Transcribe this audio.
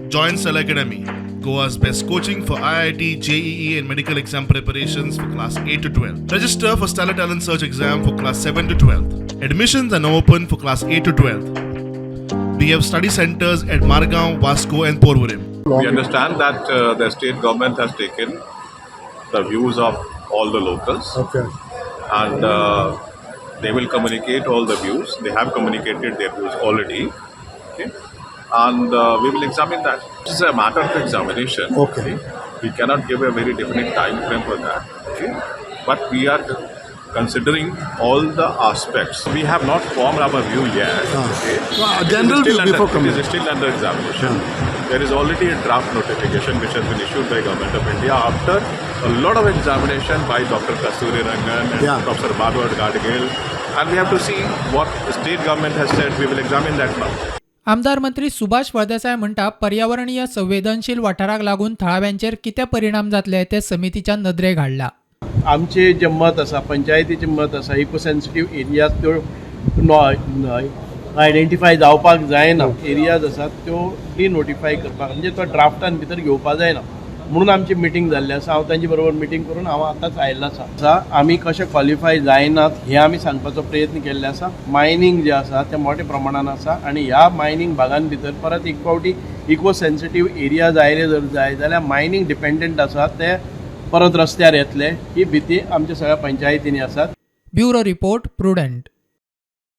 Join Stellar Academy, Goa's best coaching for IIT, JEE, and medical exam preparations for class 8 to 12. Register for Stellar Talent Search exam for class 7 to 12. Admissions are now open for class 8 to 12. We have study centers at Margao, Vasco, and Porvorim. We understand that the state government has taken the views of all the locals and they will communicate all the views. They have communicated their views already. Okay? And we will examine that. This is a matter of examination. We cannot give a very definite time frame for that. Okay? But we are considering all the aspects. We have not formed our view yet. Okay? Ah. General It is still view before under, coming. It is still under examination. There is already a draft notification which has been issued by Government of India after a lot of examination by Dr. Kasturi Rangan and Professor Madhav Gadgil. And we have to see what the state government has said. We will examine that now. आमदार मंत्री सुभाष फळदेसाय म्हणटा, पर्यावरणीय संवेदनशील वाठाराक लागून थळाव्यांचेर कितें परिणाम जातले ते समितीच्या नदरेक हाडला. आमचें जें मत आसा, पंचायतीचें मत आसा, इको सेन्सिटीव एरियाज त्यो आयडेंटिफाय जावपाक जायना एरियाज आसात, त्यो डिनोटिफाय करपाक, म्हणजे तो ड्राफ्टान भितर घेवपाक जायना म्हणून आमची मिटींग जाल्ली आसा. हांव तांचे बरोबर मिटींग करून हांव आतांच आयिल्लो आसा. आमी कशे क्वॉलिफाय जायनात हें आमी सांगपाचो प्रयत्न केल्ले आसा. मायनींग जें आसा तें मोठ्या प्रमाणान आसा आनी ह्या मायनींग भागान भितर परत एक फावटी इको सेन्सिटीव एरियाज आयले जर जाय जाल्यार मायनींग डिपेंडंट आसा ते परत रस्त्यार येतले ही भिती आमच्या सगळ्या पंचायतींनी आसात. Bureau report, prudent.